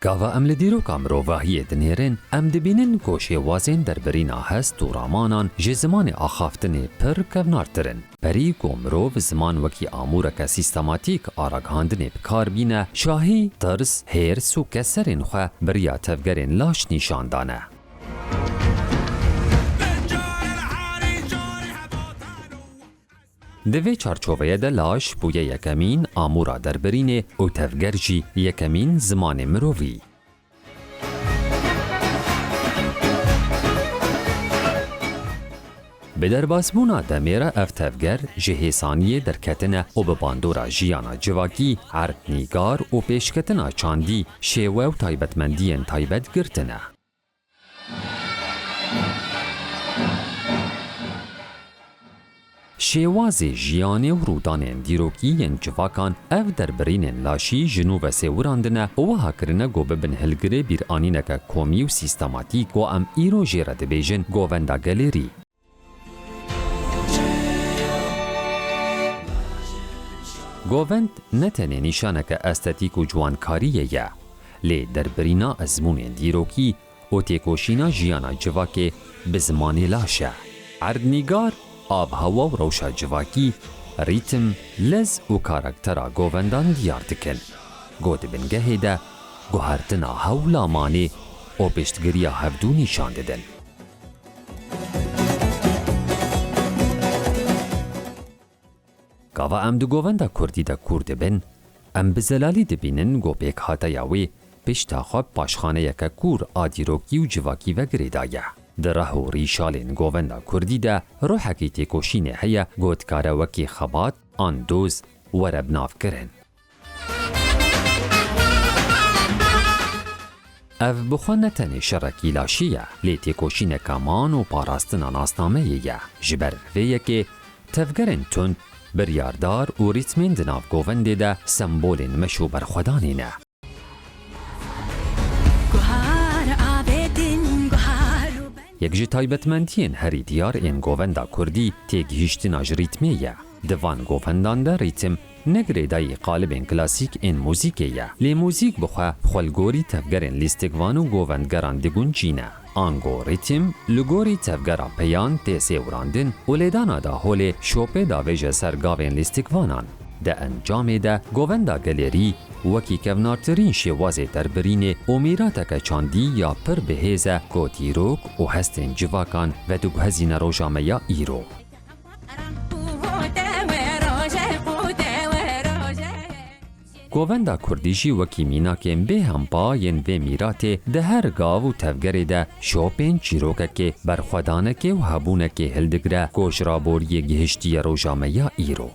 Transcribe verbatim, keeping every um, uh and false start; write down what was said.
Gava em li dîroka mirovahiyê dinêrin, em dibînin ku şêwazên derbirîna hest û ramanan ji zimanê axaftinê pir kevnartir in. Berî ku mirov ziman wekî amûreke sîstematîk a ragihandinê bi kar bîne, şahî, tirs, hêrs û keserên xwe bi riya tevgerên laş nîşan dane. Di vê çarçoveyê de laş bûye yekemîn amûra derbirînê û tevger jî yekemîn zimanê mirovî. Bi derbasbûna demê re ev tevger ji hêsaniyê derketine û bi bandora jiyana civakî, erdnîgar û pêşketina çandî, şêwe û taybetmendiyên taybet girtine. Şêwazê jiyanê û rûdanên dîrokî yên civakan ev derbirînên laşî ji nû ve sêwirandine û wiha kirine ku bibin hilgirê bîranîneke komî û sîstematîk ku em îro jê re dibêjin govenda gelêrî. Govend ne tenê nîşaneke estetîk û ciwankariyê ye, lê derbirîna ezmûnên dîrokî û têkoşîna jiyana civakê bi zimanê laş e. Erdnîgar, avhewa û rewşa civakî, rîtim, lez û karaktera govendan diyar dikin. Go di bingehê de guhertina hewlamanê û piştgiriya hevdû nîşan didin. Gava em di govenda kurdî de kûr dibin, em bi zelalî dibînin ku pêkhateya wê pişta xwe bi paşxaneyeke kûr a dîrokî û civakî ve girêdaye. Di reh û rîşalên govenda kurdî de ruhekî têkoşînê heye ku dikare wekî xebat an doz were binavkirin. Ev bi xwe ne tenê şerekî laşî ye, lê têkoşîneke man û parastina nasnameyê ye. Ji ber vê yekê tevgerên tund, biryardar û rîtmên di nav govendê de sembolên meş û berxwedanê ne. Guhar avêtin, guhar û ben- Yek ji taybetmendiyên herî diyar ên govenda kurdî têgihîştina ji rîtmê ye. Di van govendan de rîtim ne girêdayî qalibên klasîk ên muzîkê ye, lê muzîk bi xwe, xwe li gorî tevgerên lîstikvan û govendgeran diguncîne. Ango rîtim li gorî tevgera peyan tê sêwirandin û lêdana daholê şopê davêje ser gavên lîstikvanan. Di encamê de govenda gelêrî wekî kevnartirîn şêwazê derbirînê û mîrateke çandî ya pir bihêz e ku dîrok û hestên civakan vediguhezîne roja me ya îro. Govenda kurdî jî wekî mînakên bêhempa yên vê mîratê di her gav û tevgerê de şopên çîrokekê, berxwedanekê û hebûnekê hildigire ku ji raboriyê gihiştiye roja me ya îro.